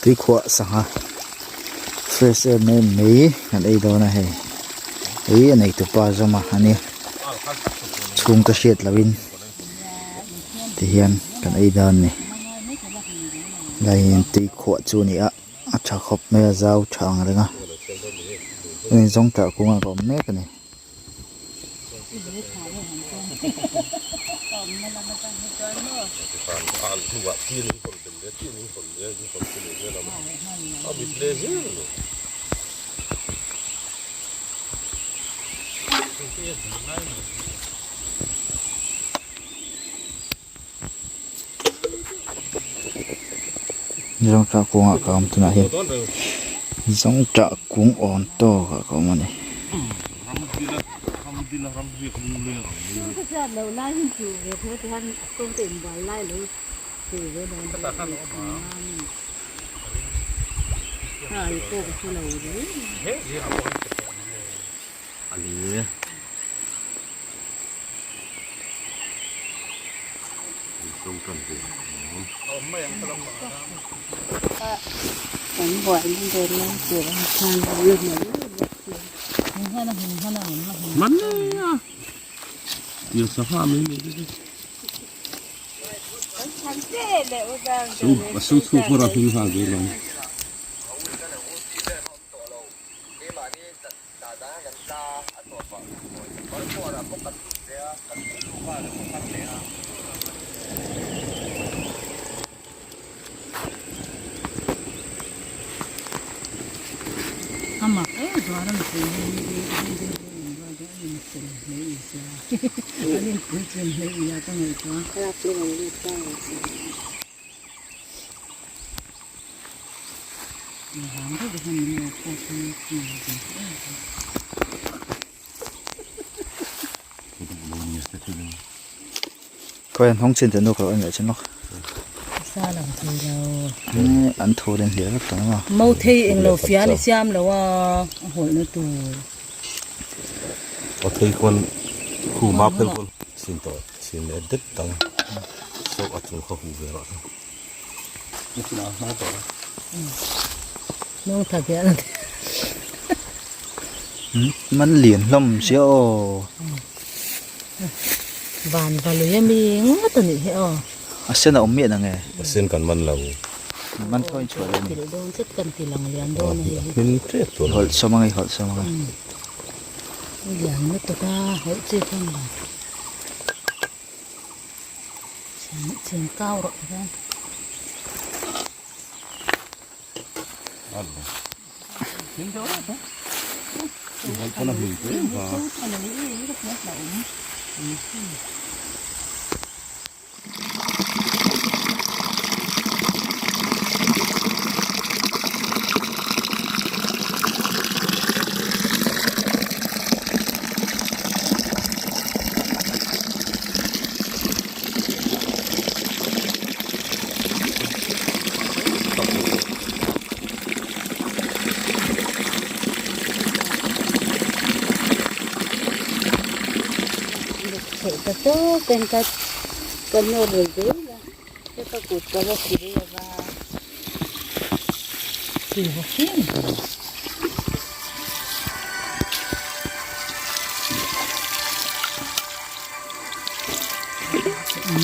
Tuikhuah sangha fresh em em mai kan ei dawn a hei hei a nei tupa zawm a ani chhungte hriat loh in tihian kan ei dawn a ni helai hi tuikhuah chu a ni a a tha khawp mai a zau tha ang reng a heng zawngtah kungah ka awm mek a ni. Zawngṭah kungah ka awm tunah hian zawngṭah kung awn tawkah ka awm a ni. Khawi an hawng chin te nu kha en leh chin lawk. An thu len hliah vek tawh a. Mo thei englo fian i siam lo a a hawlhna tur. A thei khawn khu map fel khawn sin tawh sin leh det dang saw a chung kha huh ve rawh se. Man lian hlawm sia aw. Van va lui ami ngawt a nih hi aw. A sen a awm miah nang e. A sen kan man lo. Man thaw in chhuah lo ni. Tilh dawn zet kan ti lang lian dawn a hei. Hmin tep tawh. Hawlh sawm angai hawlh sawm angai. Lian lutuk a hawlh chi khan lo. Chheng kau rawh hian.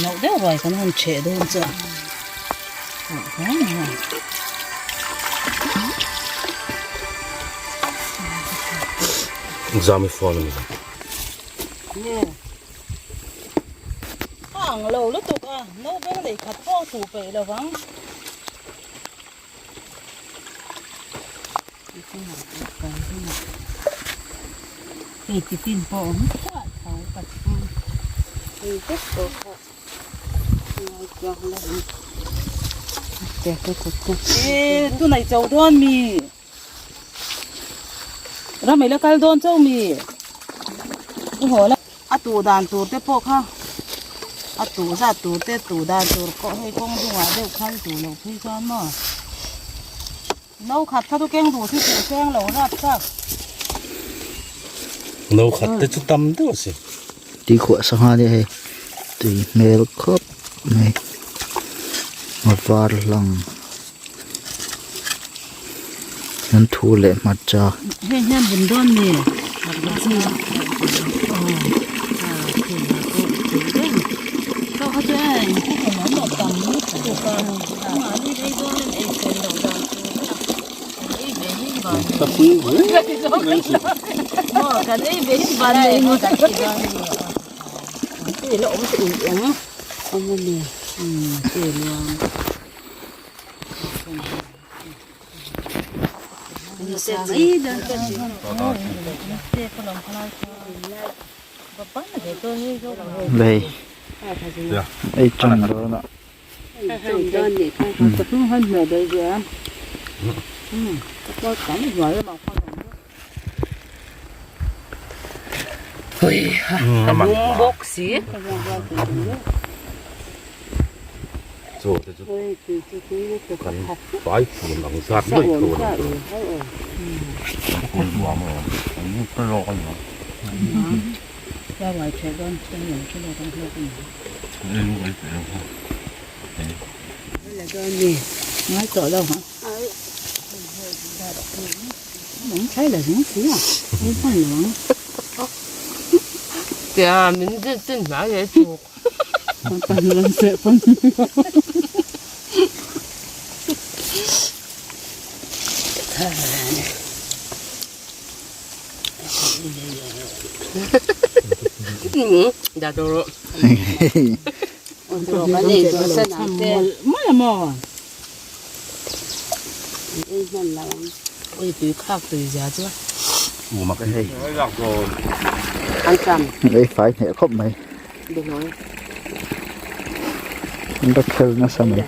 Loh deuh ruai kan han cheh dawn chu a Exam i phone a ni. A ang lo lutuk a, naupang lei khat pawh a tuh peih lo vang. Hei tiffin pawh awm chiah tho ka ti. Hei vek tawh kha ngaihtuah la in E tunai cho dawn mi ramei la kal dawn chauh mi u haw la a tuh dan tur te pawh kha a tuh zat tur te tuh dan tur pawh hei kawng dungah deuh khan tuh loh phei chuan maw. No khat kha chu keng duh si tih seng lo rap chak. No khat te chu tam deuh a si. Tui khuah sangha nia hei tui hmel khawp mai a var hlang. Nganthu leh hmarcha. Heng hian bun dawn mi. Lei ei tan dawn a. Chaw te chu kan fai fun ang zat mai tho a ni tawh. Kan huam a awm an ka lawk a ni ang. Ei fai hneh khawp mai. An la khel nasa mai.